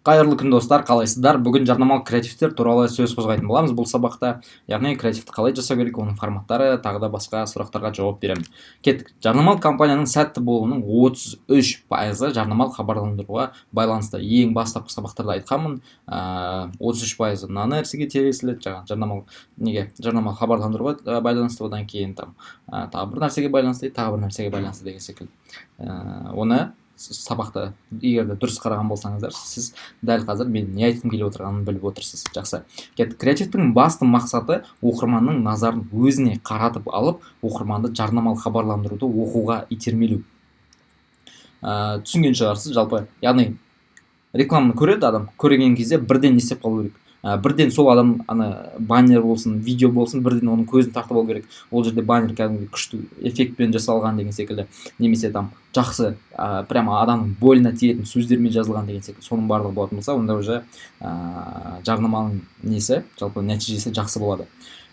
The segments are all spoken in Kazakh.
Қайырлы күн, достар! Қалайсыздар? Бүгін жарнамалық креативтер туралы сөз қозғайтын боламыз бұл сабақта, яғни креативті қалай жасау керек, оның форматтары, тағы да басқа сұрақтарға жауап беремін. Кеттік! Жарнамалық кампанияның сәтті болуының 33%-ы жарнамалық хабарландыруға байланысты. Ең бастапқы сабақтарда айтқанмын, 33%-ы мына нәрсеге тиесілі, жаңағы жарнамалық, неге, жарнамалық хабарландыруға байланысты, одан кейін там тағы бір нәрсеге байланысты, тағы бір нәрсеге байланысты деген секілді. Оны сабақты егер де дұрыс қараған болсаңыздар, сіз дәл қазір мен не айтқым келіп отырғанын біліп отырсыз. Жақсы, кеттік! Креативтің басты мақсаты – оқырманның назарын өзіне қаратып алып, оқырманды жарнамалық хабарландыруды оқуға итермелеу. Түсінген шығарсыз жалпы. Яғни рекламаны көреді адам, көрген кезде бірден не істеп қалу керек? Бірден сол адам ана баннер болсын, видео болсын, бірден оның көзін тартып алу керек. Ол жерде баннер кәдімгі күшті эффектпен жасалған деген секілді немесе там жақсы, прямо адамның больно тиетін сөздермен жазылған деген секілді. Соның барлығы болатын болса, онда уже жарнаманың несі, жалпы нәтижесі жақсы болады.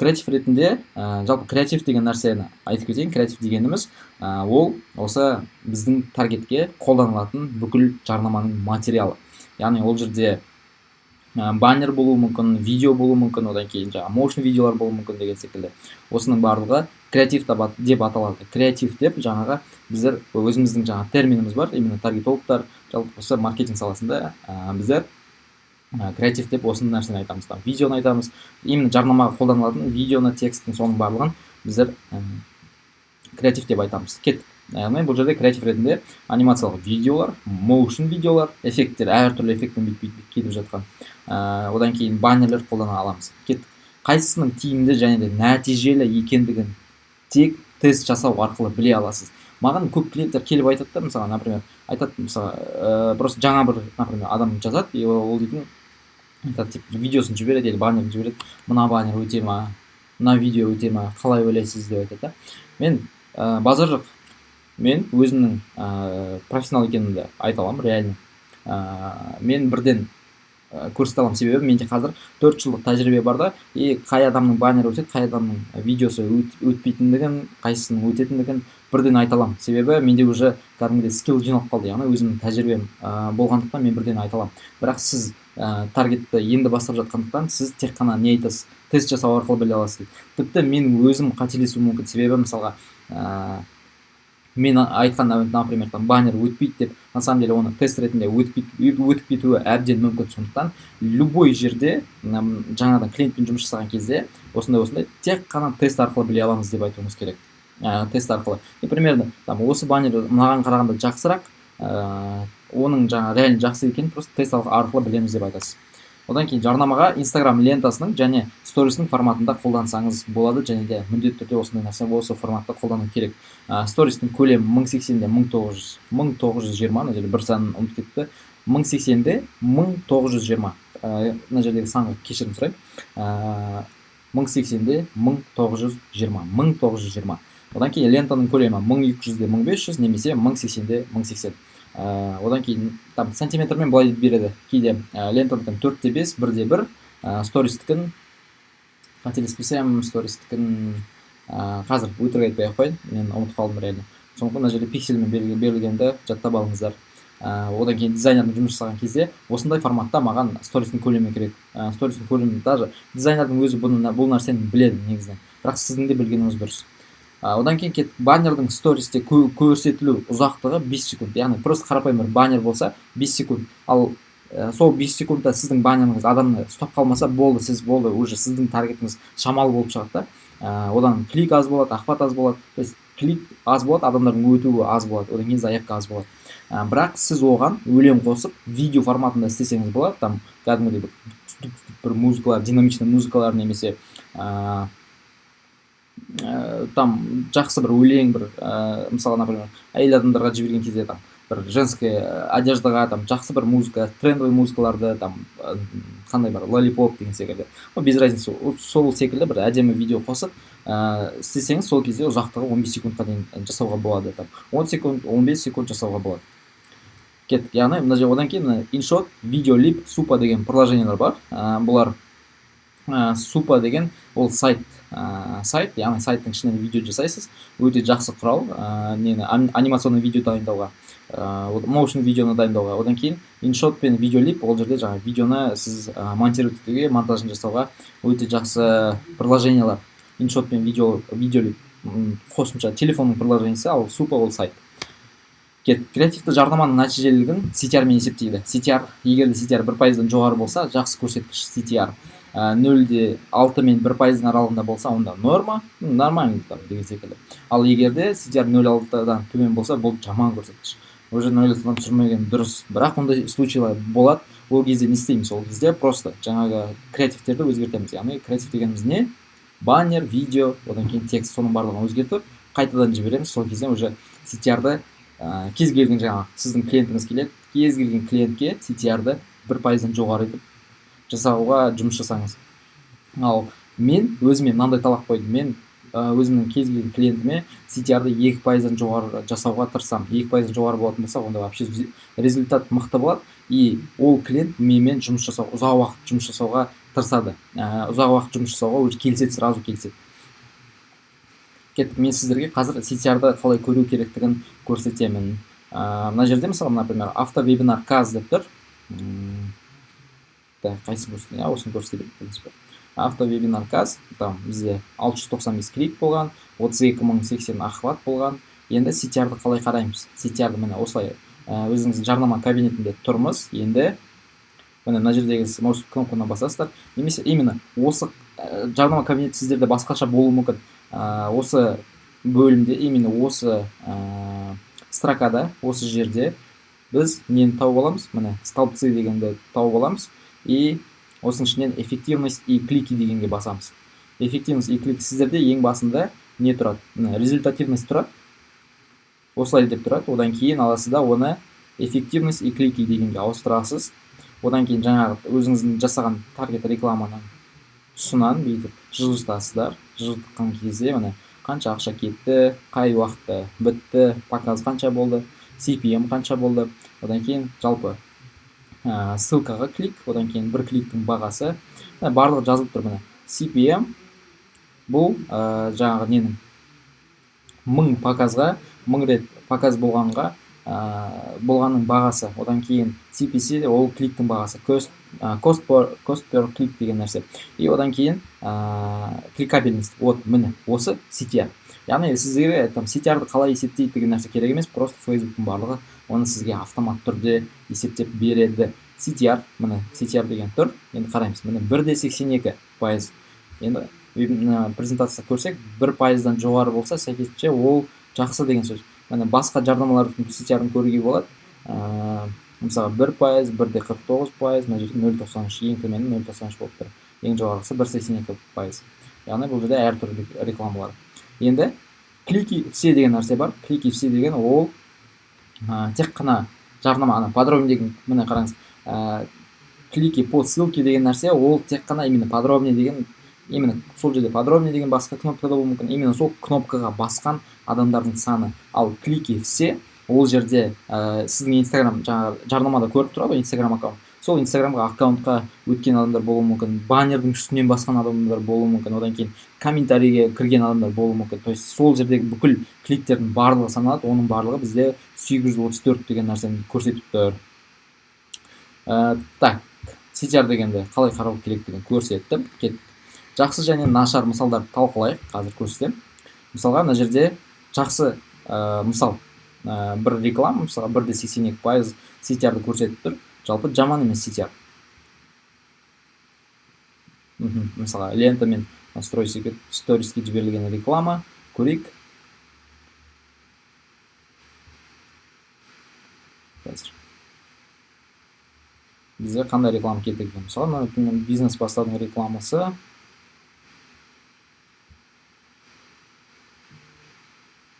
Креатив ретінде, жалпы креатив деген нәрсені айтып кетейін. Креатив дегеніміз ол осы біздің таргетке қолданылатын бүкіл жарнаманың материалы. Яғни ол жерде баннер болуы мүмкін, видео болуы мүмкін, одан кейін жаңағы motion видеолар болуы мүмкін деген секілді. Осының барлығы креатив деп аталады. Креатив деп жаңағы біздер өзіміздің жаңағы терминіміз бар, именно таргетологтар, жалпы осы маркетинг саласында біздер креатив деп осы нәрсені айтамыз. Там видеоны айтамыз, именно жарнамаға қолданылатын видеоны, текстін, соның барлығын біздер креатив деп айтамыз. Кеттік! Яғни бұл жерде креатив ретінде анимациялық видеолар, motion видеолар, эффекттер, әртүрлі эффектпен бүйтіп бүйтіп кетіп жатқан, одан кейін баннерлер қолдана аламыз. Кеттік! Қайсысының тиімді және де нәтижелі екендігін тек тест жасау арқылы біле аласыз. Маған көп клиенттер келіп айтады да, мысалы, например, айтады, мысалы, просто жаңа бір, например, адам жазады и ол дейтін айтады, типа видеосын жібереді или баннерін жібереді: «Мына баннер өте ма, мына видео өте ма, қалай ойлайсыз?» – деп айтады да. Мен базар жоқ, мен өзімнің профессионал екенімді айта аламын реально. Мен бірден көрсете аламын, себебі менде қазір 4 жылдық тәжірибе бар да, и қай адамның баннері өтеді, қай адамның видеосы өтпейтіндігін, қайсысының өтетіндігін бірден айта аламын. Себебі менде уже кәдімгідей скилл жиналып қалды, яғни өзімнің тәжірибем болғандықтан, мен бірден айта аламын. Бірақ сіз таргетті енді бастап жатқандықтан, сіз тек қана не айтасыз, тест жасау арқылы біле аласыз дейді. Тіпті мен өзім қателесуім мүмкін, себебі мысалға, мен айтқан, например, там баннер өтпейді деп, на самом деле оны тест ретінде өтіп кетуі әбден мүмкін. Сондықтан любой жерде жаңадан клиентпен жұмыс жасаған кезде осындай осындай тек қана тест арқылы біле аламыз деп айтуымыз керек. Тест арқылы и примерно там осы баннер мынаған қарағанда жақсырақ, оның жаңа реально жақсы екенін просто тест арқылы білеміз деп айтасыз. Одан кейін жарнамаға Инстаграм лентасының және сторисінің форматында қолдансаңыз болады және де міндетті түрде осындай нәрсе, осы форматта қолдану керек. Стористің көлемі 1080-де 1920. Мына жерде бір санын ұмытып кетті, 1080-де 1920. Мына жердегі санға кешірім сұраймын. 1080-де 1920, 1920. Одан кейін лентаның көлемі 1200-де 1500 немесе 1080-де 1080. Одан кейін там сантиметрмен былай береді кейде: лентанікін 4 те 5, 1 де 1, стористікін, қателеспесем, стористікін, қазір өтірік айтпай ақ қояйын, мен ұмытып қалдым реально. Сондықтан мына жерде пиксельмен берілгенді жаттап алыңыздар. Одан кейін дизайнердің жұмыс жасаған кезде осындай форматта маған стористің көлемі керек. Стористің көлемі, даже дизайнердің өзі бұны, бұл нәрсені біледі негізінен, бірақ сіздің де білгеніңіз дұрыс. Одан кейін кеттік. Баннердің стористе көрсетілу ұзақтығы 5 секунд, яғни просто қарапайым бір баннер болса, 5 секунд. Ал сол 5 секундта сіздің баннеріңіз адамды ұстап қалмаса болды, сіз болды, уже сіздің таргетіңіз шамалы болып шығады да. Одан клик аз болады, охват аз болады, то есть клик аз болады, адамдардың өтуі аз болады, одан кейін заявка аз болады. Бірақ сіз оған өлең қосып, видео форматында істесеңіз болады, там кәдімгідей бір музыкалар, динамичный музыкалар немесе там жақсы бір өлең, бір мысалы, например, әйел адамдарға жіберген кезде там бір женская одеждаға там жақсы бір музыка, трендовый музыкаларды, там қандай бар, лолипоп деген секілді, ну, без разницы, сол секілді бір әдемі видео қосып істесеңіз, сол кезде ұзақтығы 15 секундқа дейін жасауға болады, там 10 секунд, 15 секунд жасауға болады. Кеттік! Яғни мына жерде одан кейін мына InShot, Videoleap, Супа деген приложениялар бар. Бұлар, Супа деген ол сайт, сайт, яғни сайттың ішінен видео жасайсыз. Өте жақсы құрал, нені, анимационный видео дайындауға. Motion видеоны дайындауға. Одан кейін InShot пен Videoleap, ол жерде жаңағы видеоны сіз монтировать етуге, монтажын жасауға өте жақсы приложениялар. InShot пен Videoleap қосымша телефонның приложениесі, ал Супа ол сайт. Креативті жарнаманың нәтижелілігін CTR мен есептейді. CTR, егер де CTR 1%-дан жоғары болса, жақсы көрсеткіш CTR. 0,6 мен 1%-дың аралығында болса, онда норма, нормально там деген секілді. Ал егер де CTR 0,6-дан төмен болса, бұл жаман көрсеткіш. Уже 0,6-дан түсірмеген дұрыс. Бірақ ондай случайлар болады. Ол кезде не істейміз? Ол кезде просто жаңағы креативтерді өзгертеміз. Яғни креатив дегеніміз не? Баннер, видео, одан кейін текст, соның барлығын өзгертіп, қайтадан жібереміз. Сол кезде уже CTR-ды, кез келген жаңағы сіздің клиентіңіз келеді, кез келген клиентке CTR-ды 1%-дан жоғары етіп жасауға жұмыс жасаңыз. Ал мен өзіме мынандай талап қойдым. Мен өзімнің кез келген клиентіме CTR-ды 2%-дан жоғары жасауға тырысамын. 2%-дан жоғары болатын болса, онда вообще результат мықты болады. И ол клиент менімен жұмыс жасау, ұзақ уақыт жұмыс жасауға тырысады. Ұзақ уақыт жұмыс жасауға уже келіседі, сразу келіседі. Кеттік, мен сіздерге қазір CTR-ды қалай көру керектігін көрсетемін. Мына жерде мысалы, например, автовебинар каз деп тұр. Так, қайсысын көрсетейін? Иә, осыны көрсете берейік, в принципе. Автовебинар каз, там бізде 695 клик болған, 32 080 охват болған. Енді CTR-ды қалай қараймыз? CTR-ды міне осылай, өзіңіздің жарнама кабинетінде тұрмыз. Енді міне мына жердегі может кнопканы басасыздар, немесе именно осы жарнама кабинеті сіздерде басқаша болуы мүмкін. Осы бөлімде, именно осы строкада, осы жерде біз нені тауып аламыз? Міне, столбцы дегенді тауып аламыз. И осының ішінен эффективность и клики дегенге басамыз. Эффективность и клики сіздерде ең басында не тұрады? Міне, результативность тұрады. Осылай деп тұрады. Одан кейін аласыз да оны эффективность и клики дегенге ауыстырасыз. Одан кейін жаңағы өзіңіздің жасаған таргет рекламаның тұсынан бүйтіп жылжытасыздар. Жылжытқан кезде міне қанша ақша кетті, қай уақытта бітті, показ қанша болды, CPM қанша болды. Одан кейін жалпы ссылкаға клик, одан кейін бір кликтің бағасы, міне, барлығы жазылып тұр. Міне, CPM бұл жаңағы ненің 1000 показға, 1000 рет показ болғанға болғанның бағасы. Одан кейін CPC ол кликтің бағасы, cost per click деген нәрсе. И одан кейін кликабельность. Вот міне осы CTR. Яғни сіздерге там CTR-ды қалай есептейді деген нәрсе керек емес, просто Facebook'тың барлығы оны сізге автомат түрде есептеп береді. CTR, міне CTR деген тұр. Енді қараймыз. Міне 1,82%. Енді мына презентацияда көрсек, 1%-дан жоғары болса, сәйкесінше ол жақсы деген сөз. Міне басқа жарнамалардың CTR-ын көруге болады. Мысалға 1%, 1,49%, мына жерде 0,93, ең төмені 0,93 болып тұр. Ең жоғарғысы 1,82%. Яғни бұл жерде әртүрлі рекламалар. Енді клики все деген нәрсе бар. Клики все деген ол тек қана жарнама, ана подробнее деген, міне қараңыз, клики по ссылке деген нәрсе ол тек қана именно подробнее деген, именно сол жерде подробнее деген басқа кнопка да болуы мүмкін, именно сол кнопкаға басқан адамдардың саны. Ал клики все ол жерде сіздің Инстаграм жаңағы жарнамада көріп тұрады ғой, Инстаграм аккаунт. Сол Инстаграмға аккаунтқа өткен адамдар болуы мүмкін, баннердің үстінен басқан адамдар болуы мүмкін, одан кейін комментарийге кірген адамдар болуы мүмкін. То есть сол жердегі бүкіл кликтердің барлығы саналады, оның барлығы бізде 834 деген нәрсені көрсетіп тұр. Так, CTR дегенді қалай қарау керектігін көрсеттім. Кеттік. Жақсы және нашар мысалдарды талқылайық, қазір көрсетемін. Мысалға, мына жерде жақсы мысал, бір реклама, мысалға, 1,82% CTR-ды көрсетіп тұр. Жалпы жаман емес CTR. Мысалға, лента мен сториске жіберілген реклама көрейік. Қазір бізде қандай реклама кетті екен? Мысалы, мына бизнес бастаудың рекламасы.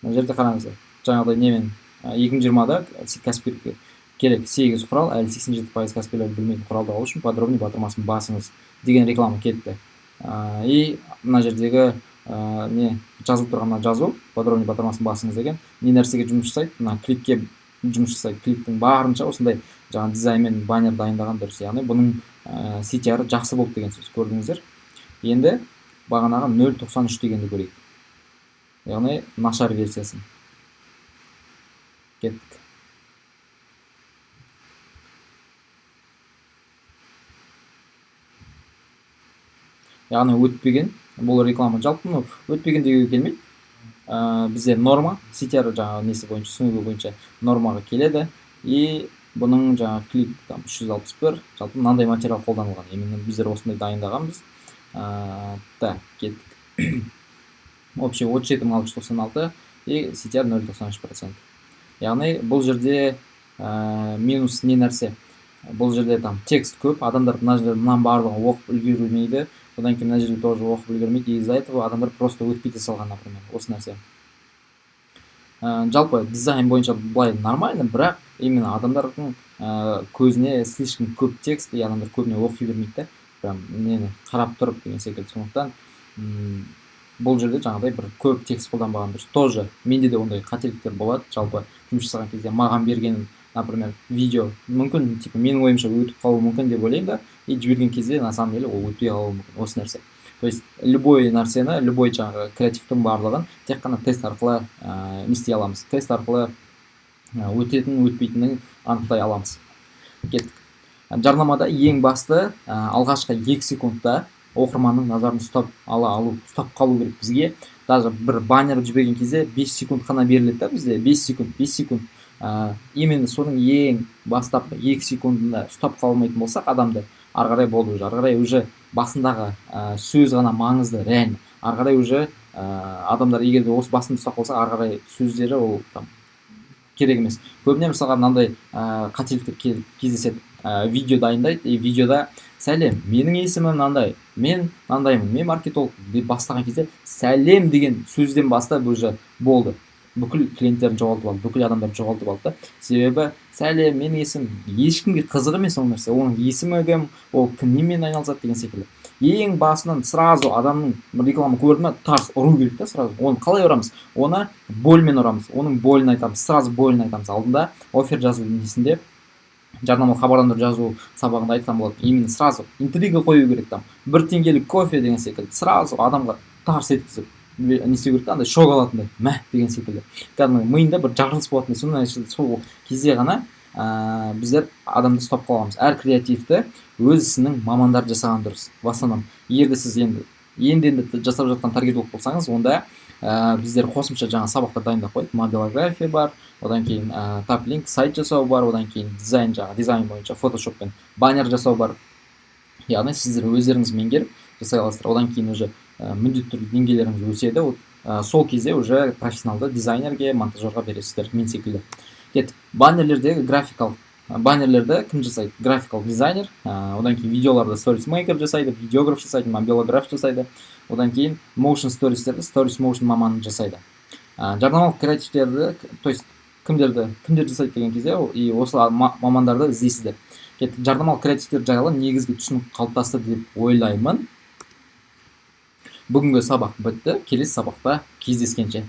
Мына жерде қараңыздар, жаңағыдай немен 2020-да кәсіпкерге керек 8 құрал, әлі 87% кәсіпкерлер білмейтін құралды алу үшін подробнее батырмасын басыңыз деген реклама кетті. И мына жердегі не жазылып тұрған мына жазу подробнее батырмасын басыңыз деген не нәрсеге жұмыс жасайды? Мына кликке жұмыс жасайды. Кликтің барынша осындай жаңа дизайнмен баннер дайындаған дұрыс. Яғни бұның CTR жақсы болды деген сөз, көрдіңіздер. Енді бағанағы 0,93 дегенді көрейік. Яғни нашар версиясын. Кеттік. Яғни өтпеген бұл реклама. Жалпы, ну, өтпеген деуге келмейді. Бізде норма, CTR жаңағы несі бойынша, түсінігі бойынша нормаға келеді. И бұның жаңағы клик там 361. Жалпы мынандай материал қолданылған, именно біздер осындай дайындағанбыз. Так, кеттік. Общий 37 696 и CTR 0,93%. Яғни бұл жерде минус не нәрсе? Бұл жерде там текст көп, адамдар мына жерде мынаның барлығын оқып үлгермейді. Одан кейін мына жерде тоже оқып үлгермейді, и из-за этого адамдар просто өтпей те салған, например, осы нәрсе. Жалпы дизайн бойынша былай нормально, бірақ именно адамдардың көзіне слишком көп текст, и адамдар көбіне оқи бермейді да, прям нені қарап тұрып деген секілді. Сондықтан бұл жерде жаңағыдай бір көп текст қолданбаған дұрыс. Тоже менде де ондай қателіктер болады. Жалпы жұмыс жасаған кезде маған берген, например, видео мүмкін, типа менің ойымша, өтіп қалуы мүмкін деп ойлаймын да, и жіберген кезде на самом деле ол өтпей қалуы мүмкін, осы нәрсе. То есть любой нәрсені, любой жаңағы креативтің барлығын тек қана тест арқылы не істей аламыз, тест арқылы өтетін, өтпейтінін анықтай аламыз. Кеттік. Жарнамада ең басты алғашқы 2 секундта оқырманның назарын ұстап ала алу, ұстап қалу керек. Бізге даже бір баннер жіберген кезде 5 секунд қана беріледі да, бізде 5 секунд, 5 секунд. Именно соның ең бастапқы 2 секундында ұстап қала алмайтын болсақ адамды, ары қарай болды уже, ары қарай уже басындағы сөз ғана маңызды реально. Ары қарай уже адамдар егер де осы басында ұстап қалса, ары қарай сөздері ол там керек емес. Көбіне мысалға мынандай қателіктер кездеседі: видео дайындайды, и видеода «Сәлем, менің есімім мынандай, мен мынандаймын, мен маркетолог» деп бастаған кезде, «сәлем» деген сөзден бастап уже болды, бүкіл клиенттерін жоғалтып алды, бүкіл адамдарды жоғалтып алды да. Себебі «Сәлем, менің есімім» ешкімге қызық емес ол нәрсе, оның есімі кім, ол кім, немен айналысады деген секілді. Ең басынан сразу адамның реклама көрді ма, тарс ұру керек та сразу. Оны қалай ұрамыз? Оны больмен ұрамыз, оның болін айтамыз, сразу болін айтамыз. Алдында оффер жазу несінде, жарнамалық хабарландыру жазу сабағында айтқан болатын. Именно сразу интрига қою керек, там 1 теңгелік кофе деген секілді, сразу адамға тарс еткізіп не істеу керек та, андай шок алатындай, мә деген секілді, кәдімгі миында бір жарылыс болатындай. Сондай сол кезде ғана біздер адамды ұстап қаламыз. Әр креативті өз ісінің мамандары жасаған дұрыс в основном. Егер де сіз енді жасап жатқан таргетолог болсаңыз, онда біздер қосымша жаңа сабақтар дайындап қойдық. Мобилография бар, одан кейін таплинк сайт жасау бар, одан кейін дизайн, жаңағы дизайн бойынша фотошоппен баннер жасау бар. Яғни сіздер өздеріңіз меңгеріп жасай аласыздар. Одан кейін уже міндетті түрде деңгейлеріңіз өседі. Вот сол кезде уже профессионалды дизайнерге, монтажерға бересіздер мен секілді. Кеттік. Баннерлердегі графикалық, баннерлерді кім жасайды? Графикалық дизайнер. Одан кейін видеоларды сторисмейкер жасайды, видеограф жасайды, мобилограф жасайды. Одан кейін motion стористерді сторис motion маманы жасайды. Жарнамалық креативтерді, то есть кімдерді, кімдер жасайды деген кезде, и осы мамандарды іздейсіздер. Кеттік. Жарнамалық креативтер жайлы негізгі түсінік қалыптасты деп ойлаймын. Бүгінгі сабақ бітті. Келесі сабақта кездескенше.